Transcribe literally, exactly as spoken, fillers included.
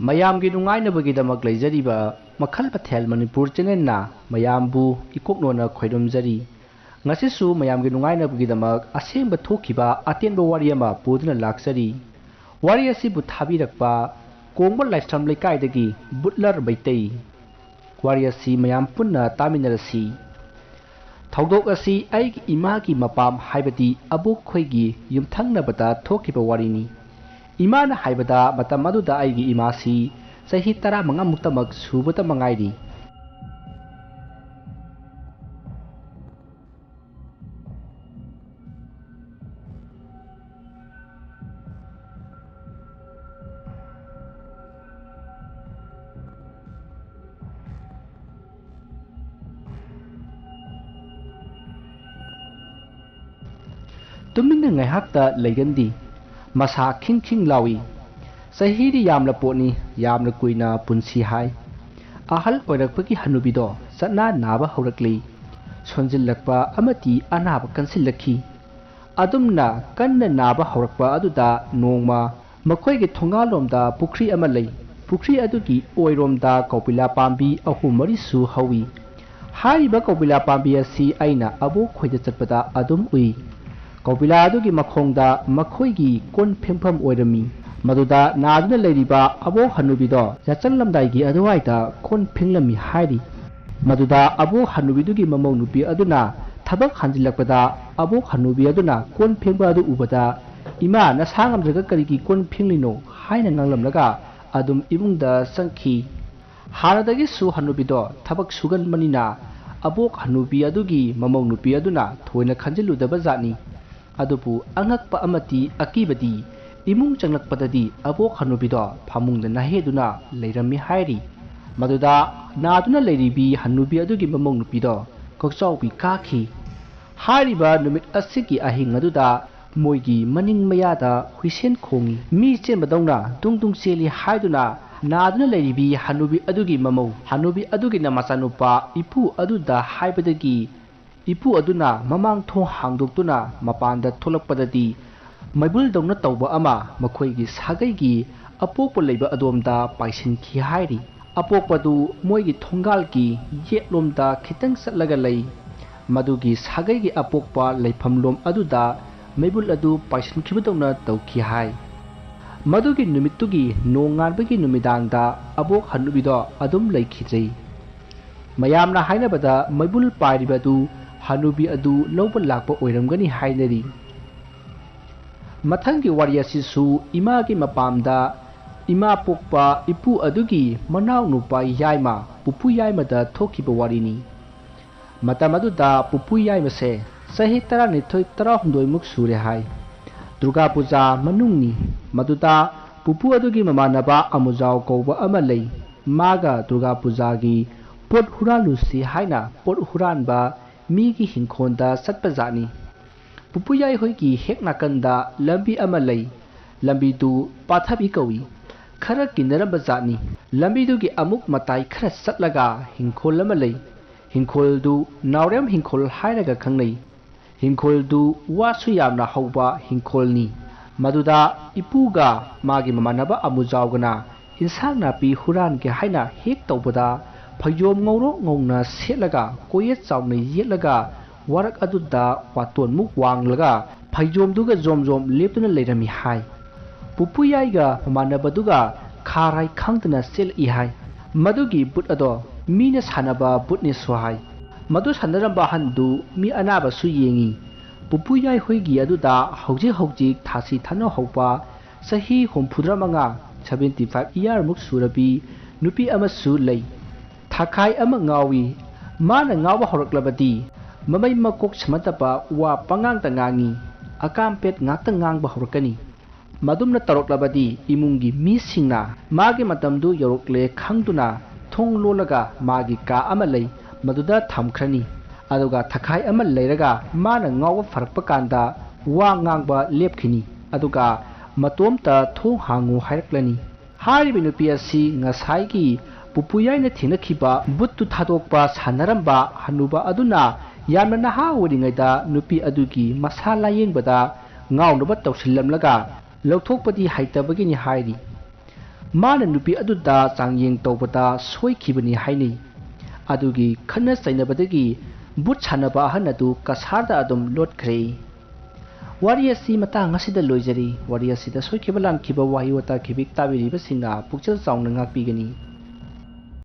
ꯃꯌꯥꯝꯒꯤ ꯅꯨꯡꯉꯥꯏꯅꯕꯒꯤꯗꯃꯛ ꯂꯩꯖꯔꯤꯕ ꯃꯈꯜ ꯃꯊꯦꯜ ꯃꯅꯤꯄꯨꯔ ꯆꯦꯅꯦꯜꯅ ꯃꯌꯥꯝꯕꯨ ꯏꯀꯣꯛꯅꯣꯅ ꯈꯣꯏꯔꯨꯝꯖꯔꯤ꯫ ꯉꯁꯤꯁꯨ ꯃꯌꯥꯝꯒꯤ ꯅꯨꯡꯉꯥꯏꯅꯕꯒꯤꯗꯃꯛ ꯑꯁꯦꯡꯕ ꯊꯣꯛꯈꯤꯕ ꯑꯇꯦꯟꯕ ꯋꯥꯔꯤ ꯑꯃ ꯄꯨꯗꯨꯅ ꯂꯥꯛꯆꯔꯤ꯫ ꯋꯥꯔꯤ ꯑꯁꯤꯕꯨ ꯊꯥꯕꯤꯔꯛꯄ ꯀꯣꯡꯕ ꯂꯥꯏꯁ꯭ꯔꯝ ꯂꯩꯀꯥꯏꯗꯒꯤ ꯕꯨꯠꯂꯔ ꯃꯩꯇꯩ꯫ ꯋꯥꯔꯤ ꯑꯁꯤ ꯃꯌꯥꯝ ꯄꯨꯟꯅ ꯇꯥꯃꯤꯟꯅꯔꯁꯤ꯫ ꯊꯧꯗꯣꯛ ꯑꯁꯤ ꯑꯩꯒꯤ ꯏꯃꯥꯒꯤ ꯃꯄꯥꯝ, ꯍꯥꯏꯕꯗꯤ ꯑꯕꯣꯛꯈꯣꯏꯒꯤ ꯌꯨꯝꯊꯪꯅꯕꯗ ꯊꯣꯛꯈꯤꯕ ꯋꯥꯔꯤꯅꯤ꯫ ꯏꯃꯥꯅ ꯍꯥꯏꯕꯗ, ꯃꯇꯝ ꯑꯗꯨꯗ ꯑꯩꯒꯤ ꯏꯃꯥꯁꯤ ꯆꯍꯤ ꯇꯔꯥꯃꯉꯥ ꯃꯨꯛꯇꯃꯛ ꯁꯨꯕꯇ ꯃꯉꯥꯏꯔꯤ꯫ ꯇꯨꯃꯤꯟꯅ ꯉꯥꯏꯍꯥꯛꯇ ꯂꯩꯒꯟꯗꯦ꯫ ꯃꯁꯥ ꯈꯤꯡ ꯈꯤꯡ ꯂꯥꯎꯏ꯫ ꯆꯍꯤꯗꯤ ꯌꯥꯝꯂ ꯄꯣꯠꯅꯤ, ꯌꯥꯝꯅ ꯀꯨꯏꯅ ꯄꯨꯟꯁꯤ ꯍꯥꯏ꯫ ꯑꯍꯜ ꯑꯣꯏꯔꯛꯄꯒꯤ ꯍꯅꯨꯕꯤꯗꯣ ꯆꯠꯅ ꯅꯥꯕ ꯍꯧꯔꯛꯂꯤ꯫ ꯁꯣꯟꯖꯤꯜꯂꯛꯄ ꯑꯃꯗꯤ ꯑꯅꯥꯕ ꯀꯟꯁꯤꯜꯂꯛꯈꯤ꯫ ꯑꯗꯨꯝꯅ ꯀꯟꯅ ꯅꯥꯕ ꯍꯧꯔꯛꯄ ꯑꯗꯨꯗ ꯅꯣꯡꯃ ꯃꯈꯣꯏꯒꯤ ꯊꯣꯡꯒꯥꯜꯂꯣꯝꯗ ꯄꯨꯈ꯭ꯔꯤ ꯑꯃ ꯂꯩ꯫ ꯄꯨꯈ꯭ꯔꯤ ꯑꯗꯨꯒꯤ ꯑꯣꯏꯔꯣꯝꯗ ꯀꯧꯕꯤꯂꯥ ꯄꯥꯝꯕꯤ ꯑꯍꯨꯝ ꯃꯔꯤꯁꯨ ꯍꯧꯏ꯫ ꯍꯥꯏꯔꯤꯕ ꯀꯧꯕꯤꯂꯥ ꯄꯥꯝꯕꯤ ꯑꯁꯤ ꯑꯩꯅ ꯑꯕꯣꯛ ꯈꯣꯏꯗ ꯆꯠꯄꯗ ꯑꯗꯨꯝ ꯎꯏ꯫ ꯀꯧꯕꯤꯂꯥ ꯑꯗꯨꯒꯤ ꯃꯈꯣꯡꯗ ꯃꯈꯣꯏꯒꯤ ꯀꯣꯟ ꯐꯦꯡꯐꯝ ꯑꯣꯏꯔꯝꯃꯤ꯫ ꯃꯗꯨꯗ ꯅꯥꯗꯨꯅ ꯂꯩꯔꯤꯕ ꯑꯕꯣꯛ ꯍꯅꯨꯕꯤꯗꯣ ꯌꯥꯆꯪꯂꯝꯗꯥꯏꯒꯤ ꯑꯗꯨꯋꯥꯏꯗ ꯀꯣꯟ ꯐꯦꯡꯂꯝꯃꯤ ꯍꯥꯏꯔꯤ꯫ ꯃꯗꯨꯗ ꯑꯕꯣꯛ ꯍꯅꯨꯕꯤꯗꯨꯒꯤ ꯃꯃꯧ ꯅꯨꯄꯤ ꯑꯗꯨꯅ ꯊꯕꯛ ꯍꯟꯖꯤꯜꯂꯛꯄꯗ, ꯑꯕꯣꯛ ꯍꯅꯨꯕꯤ ꯑꯗꯨꯅ ꯀꯣꯟ ꯐꯦꯡꯕ ꯑꯗꯨ ꯎꯕꯗ, "ꯏꯃꯥ, ꯅꯁꯥ ꯉꯝꯗ꯭ꯔꯒ ꯀꯔꯤꯒꯤ ꯀꯣꯟ ꯐꯦꯡꯂꯤꯅꯣ?" ꯍꯥꯏꯅ ꯉꯥꯡꯂꯝꯂꯒ ꯑꯗꯨꯝ ꯏꯃꯨꯡꯗ ꯆꯪꯈꯤ꯫ ꯍꯥꯟꯅꯗꯒꯤꯁꯨ ꯍꯅꯨꯕꯤꯗꯣ ꯊꯕꯛ ꯁꯨꯒꯟꯕꯅꯤꯅ ꯑꯕꯣꯛ ꯍꯅꯨꯕꯤ ꯑꯗꯨꯒꯤ ꯃꯃꯧ ꯅꯨꯄꯤ ꯑꯗꯨꯅ ꯊꯣꯏꯅ ꯈꯟꯖꯤꯜꯂꯨꯗꯕ ꯖꯥꯠꯅꯤ꯫ ꯑꯗꯨꯕꯨ ꯑꯉꯛꯄ ꯑꯃꯗꯤ ꯑꯀꯤꯕꯗꯤ, ꯏꯃꯨꯡ ꯆꯪꯂꯛꯄꯗꯗꯤ ꯑꯕꯣꯛ ꯍꯅꯨꯕꯤꯗꯣ ꯐꯃꯨꯡꯗ ꯅꯥꯍꯦꯗꯨꯅ ꯂꯩꯔꯝꯃꯤ ꯍꯥꯏꯔꯤ꯫ ꯃꯗꯨꯗ ꯅꯥꯗꯨꯅ ꯂꯩꯔꯤꯕꯤ ꯍꯅꯨꯕꯤ ꯑꯗꯨꯒꯤ ꯃꯃꯧ ꯅꯨꯄꯤꯗꯣ ꯀꯣꯛꯆꯥꯎꯕꯤ ꯀꯥꯈꯤ꯫ ꯍꯥꯏꯔꯤꯕ ꯅꯨꯃꯤꯠ ꯑꯁꯤꯒꯤ ꯑꯍꯤꯡ ꯑꯗꯨꯗ ꯃꯣꯏꯒꯤ ꯃꯅꯤꯡ ꯃꯌꯥꯗ ꯍꯨꯏꯁꯦꯟ ꯈꯣꯡꯏ, ꯃꯤ ꯆꯦꯟꯕꯗꯧꯅ ꯗꯨꯡ ꯗꯨꯡ ꯆꯦꯜꯂꯤ ꯍꯥꯏꯗꯨꯅ ꯅꯥꯗꯨꯅ ꯂꯩꯔꯤꯕꯤ ꯍꯅꯨꯕꯤ ꯑꯗꯨꯒꯤ ꯃꯃꯧ, ꯍꯅꯨꯕꯤ ꯑꯗꯨꯒꯤꯅ ꯃꯆꯥꯅꯨꯄꯥ ꯏꯄꯨ ꯑꯗꯨꯗ ꯍꯥꯏꯕꯗꯒꯤ, ꯏꯄꯨ ꯑꯗꯨꯅ ꯃꯃꯥꯡ ꯊꯣꯡ ꯍꯥꯡꯗꯣꯛꯇꯨꯅ ꯃꯄꯥꯟꯗ ꯊꯣꯛꯂꯛꯄꯗꯗꯤ, ꯃꯩꯕꯨꯜꯗꯧꯅ ꯇꯧꯕ ꯑꯃ ꯃꯈꯣꯏꯒꯤ ꯁꯥꯒꯩꯒꯤ ꯑꯄꯣꯛꯄ ꯂꯩꯕ ꯑꯗꯣꯝꯗ ꯄꯥꯏꯁꯤꯟꯈꯤ ꯍꯥꯏꯔꯤ꯫ ꯑꯄꯣꯛꯄꯗꯨ ꯃꯣꯏꯒꯤ ꯊꯣꯡꯒꯥꯜꯒꯤ ꯌꯦꯠꯂꯣꯝꯗ ꯈꯤꯇꯪ ꯆꯠꯂꯒ ꯂꯩ꯫ ꯃꯗꯨꯒꯤ ꯁꯥꯒꯩꯒꯤ ꯑꯄꯣꯛꯄ ꯂꯩꯐꯝꯂꯣꯝ ꯑꯗꯨꯗ ꯃꯩꯕꯨꯜ ꯑꯗꯨ ꯄꯥꯏꯁꯤꯟꯈꯤꯕꯗꯧꯅ ꯇꯧꯈꯤ ꯍꯥꯏ꯫ ꯃꯗꯨꯒꯤ ꯅꯨꯃꯤꯠꯇꯨꯒꯤ ꯅꯣꯡꯉꯥꯟꯕꯒꯤ ꯅꯨꯃꯤꯗꯥꯡꯗ ꯑꯕꯣꯛ ꯍꯅꯨꯕꯤꯗꯣ ꯑꯗꯨꯝ ꯂꯩꯈꯤꯗ꯭ꯔꯦ꯫ ꯃꯌꯥꯝꯅ ꯍꯥꯏꯅꯕꯗ ꯃꯩꯕꯨꯜ ꯄꯥꯏꯔꯤꯕ ꯑꯗꯨ ꯍꯅꯨꯕꯤ ꯑꯗꯨ ꯂꯧꯕ ꯂꯥꯛꯄ ꯑꯣꯏꯔꯝꯒꯅꯤ ꯍꯥꯏꯅꯔꯤ꯫ ꯃꯊꯪꯒꯤ ꯋꯥꯔꯤ ꯑꯁꯤꯁꯨ ꯏꯃꯥꯒꯤ ꯃꯄꯥꯝꯗ ꯏꯃꯥ ꯄꯣꯛꯄ ꯏꯄꯨ ꯑꯗꯨꯒꯤ ꯃꯅꯥꯎ ꯅꯨꯄꯥ ꯌꯥꯏꯃ, ꯄꯨꯄꯨ ꯌꯥꯏꯃꯗ ꯊꯣꯛꯈꯤꯕ ꯋꯥꯔꯤꯅꯤ꯫ ꯃꯇꯝ ꯑꯗꯨꯗ ꯄꯨꯄꯨ ꯌꯥꯏꯃꯁꯦ ꯆꯍꯤ ꯇꯔꯥꯅꯤꯊꯣꯏ, ꯇꯔꯥꯍꯨꯝꯗꯣꯏꯃꯨꯛ ꯁꯨꯔꯦ ꯍꯥꯏ꯫ ꯗꯨꯔꯒꯥ ꯄꯨꯖꯥ ꯃꯅꯨꯡꯅꯤ꯫ ꯃꯗꯨꯗ ꯄꯨꯄꯨ ꯑꯗꯨꯒꯤ ꯃꯃꯥꯟꯅꯕ ꯑꯃꯨꯖꯥꯎ ꯀꯧꯕ ꯑꯃ ꯂꯩ꯫ ꯃꯥꯒ ꯗꯨꯔꯒꯥ ꯄꯨꯖꯥꯒꯤ ꯄꯣꯠ ꯍꯨꯔꯥꯜꯂꯨꯁꯤ ꯍꯥꯏꯅ ꯄꯣꯠ ꯍꯨꯔꯥꯟꯕ ꯃꯤꯒꯤ ꯍꯤꯡꯈꯣꯜꯗ ꯆꯠꯄ ꯖꯥꯠꯅꯤ꯫ ꯄꯨꯄꯨ ꯌꯥꯏꯍꯣꯏꯒꯤ ꯍꯦꯛ ꯅꯥꯀꯟꯗ ꯂꯝꯕꯤ ꯑꯃ ꯂꯩ꯫ ꯂꯝꯕꯤꯗꯨ ꯄꯥꯊꯕꯤ ꯀꯧꯏ꯫ ꯈꯔ ꯀꯤꯟꯅꯔꯝꯕ ꯖꯥꯠꯅꯤ꯫ ꯂꯝꯕꯤꯗꯨꯒꯤ ꯑꯃꯨꯛ ꯃꯇꯥꯏ ꯈꯔ ꯆꯠꯂꯒ ꯍꯤꯡꯈꯣꯜ ꯑꯃ ꯂꯩ꯫ ꯍꯤꯡꯈꯣꯜꯗꯨ ꯅꯥꯎꯔꯦꯝ ꯍꯤꯡꯈꯣꯜ ꯍꯥꯏꯔꯒ ꯈꯪꯅꯩ꯫ ꯍꯤꯡꯈꯣꯜꯗꯨ ꯋꯥꯁꯨ ꯌꯥꯝꯅ ꯍꯧꯕ ꯍꯤꯡꯈꯣꯜꯅꯤ꯫ ꯃꯗꯨꯗ ꯏꯄꯨꯒ ꯃꯥꯒꯤ ꯃꯃꯥꯟꯅꯕ ꯑꯃꯨꯖꯥꯎꯒꯅ ꯏꯟꯁꯥꯡ ꯅꯥꯄꯤ ꯍꯨꯔꯥꯟꯒꯦ ꯍꯥꯏꯅ ꯍꯦꯛ ꯇꯧꯕꯗ, ꯐꯩꯖꯣꯝ ꯉꯧꯔꯣꯛ ꯉꯧꯅ ꯁꯦꯠꯂꯒ, ꯀꯣꯌꯦꯠ ꯆꯥꯎꯅ ꯌꯦꯠꯂꯒ, ꯋꯥꯔꯛ ꯑꯗꯨꯗ ꯋꯥꯇꯣꯟꯃꯨꯛ ꯋꯥꯡꯂꯒ, ꯐꯩꯖꯣꯝꯗꯨꯒ ꯖꯣꯝ ꯖꯣꯝ ꯂꯦꯞꯇꯨꯅ ꯂꯩꯔꯝꯃꯤ ꯍꯥꯏ꯫ ꯄꯨꯄꯨ ꯌꯥꯏꯒ ꯃꯃꯥꯟꯅꯕꯗꯨꯒ ꯈꯥꯔꯥꯏ ꯈꯪꯗꯅ ꯆꯦꯜꯂꯛꯏ ꯍꯥꯏ꯫ ꯃꯗꯨꯒꯤ ꯕꯨꯠ ꯑꯗꯣ ꯃꯤꯅ ꯁꯥꯟꯅꯕ ꯕꯨꯠꯅꯦꯁꯨ ꯍꯥꯏ꯫ ꯃꯗꯨ ꯁꯥꯟꯅꯔꯝꯕ ꯑꯍꯟꯗꯨ ꯃꯤ ꯑꯅꯥꯕꯁꯨ ꯌꯦꯡꯉꯤ꯫ ꯄꯨꯄꯨ ꯌꯥꯏꯍꯣꯏꯒꯤ ꯑꯗꯨꯗ ꯍꯧꯖꯤꯛ ꯍꯧꯖꯤꯛ ꯊꯥꯁꯤ ꯊꯥꯅꯍꯧꯕ ꯆꯍꯤ ꯍꯨꯝꯐꯨꯇꯔꯥ ꯃꯉꯥ, seventy five yearꯃꯨꯛ ꯁꯨꯔꯕꯤ ꯅꯨꯄꯤ ꯑꯃꯁꯨ ꯂꯩ꯫ ꯊꯥꯈꯥꯏ ꯑꯃ ꯉꯥꯎꯏ꯫ ꯃꯥꯅ ꯉꯥꯎꯕ ꯍꯧꯔꯛꯂꯕꯗꯤ ꯃꯃꯩ ꯃꯀꯣꯛ ꯁꯝꯅꯗꯕ ꯋꯥ ꯄꯉꯥꯡꯇ ꯉꯥꯡꯏ꯫ ꯑꯀꯥꯝꯄꯦꯠ ꯉꯥꯛꯇ ꯉꯥꯡꯕ ꯍꯧꯔꯛꯀꯅꯤ꯫ ꯃꯗꯨꯝꯅ ꯇꯧꯔꯛꯂꯕꯗꯤ ꯏꯃꯨꯡꯒꯤ ꯃꯤꯁꯤꯡꯅ ꯃꯥꯒꯤ ꯃꯇꯝꯗꯨ ꯌꯧꯔꯛꯂꯦ ꯈꯪꯗꯨꯅ ꯊꯣꯡ ꯂꯣꯜꯂꯒ ꯃꯥꯒꯤ ꯀꯥ ꯑꯃ ꯂꯩ, ꯃꯗꯨꯗ ꯊꯝꯈ꯭ꯔꯅꯤ꯫ ꯑꯗꯨꯒ ꯊꯥꯈꯥꯏ ꯑꯃ ꯂꯩꯔꯒ ꯃꯥꯅ ꯉꯥꯎꯕ ꯐꯔꯛꯄ ꯀꯥꯟꯗ ꯋꯥ ꯉꯥꯡꯕ ꯂꯦꯞꯈꯤꯅꯤ꯫ ꯑꯗꯨꯒ ꯃꯇꯣꯝꯇ ꯊꯣꯡ ꯍꯥꯡꯉꯨ ꯍꯥꯏꯔꯛꯂꯅꯤ꯫ ꯍꯥꯏꯔꯤꯕ ꯅꯨꯄꯤ ꯑꯁꯤ ꯉꯁꯥꯏꯒꯤ ꯄꯨꯄꯨ ꯌꯥꯏꯅ ꯊꯦꯡꯅꯈꯤꯕ ꯕꯨꯠꯇꯨ ꯊꯥꯗꯣꯛꯄ ꯁꯥꯟꯅꯔꯝꯕ ꯍꯅꯨꯕ ꯑꯗꯨꯅ ꯌꯥꯝꯅ ꯅꯍꯥ ꯑꯣꯏꯔꯤꯉꯩꯗ ꯅꯨꯄꯤ ꯑꯗꯨꯒꯤ ꯃꯁꯥ ꯂꯥꯌꯦꯡꯕꯗ ꯉꯥꯎꯅꯕ ꯇꯧꯁꯤꯜꯂꯝꯂꯒ ꯂꯧꯊꯣꯛꯄꯗꯤ ꯍꯩꯇꯕꯒꯤꯅꯤ ꯍꯥꯏꯔꯤ꯫ ꯃꯥꯅ ꯅꯨꯄꯤ ꯑꯗꯨꯗ ꯆꯥꯡꯌꯦꯡ ꯇꯧꯕꯗ ꯁꯣꯏꯈꯤꯕꯅꯤ ꯍꯥꯏꯅꯩ꯫ ꯑꯗꯨꯒꯤ ꯈꯠꯅ ꯆꯩꯅꯕꯗꯒꯤ ꯚꯨꯠ ꯁꯥꯟꯅꯕ ꯑꯍꯟ ꯑꯗꯨ ꯀꯁꯥꯔꯗ ꯑꯗꯨꯝ ꯂꯣꯠꯈ꯭ꯔꯦ꯫ ꯋꯥꯔꯤ ꯑꯁꯤ ꯃꯇꯥꯡ ꯑꯁꯤꯗ ꯂꯣꯏꯖꯔꯤ꯫ ꯋꯥꯔꯤ ꯑꯁꯤꯗ ꯁꯣꯏꯈꯤꯕ ꯂꯥꯟꯈꯤꯕ ꯋꯥꯍꯩ ꯋꯥꯇꯥ ꯈꯤꯕꯤꯛ ꯇꯥꯕꯤꯔꯤꯕꯁꯤꯡꯅ ꯄꯨꯛꯆꯦꯜ ꯆꯥꯎꯅ ꯉꯥꯛꯄꯤꯒꯅꯤ꯫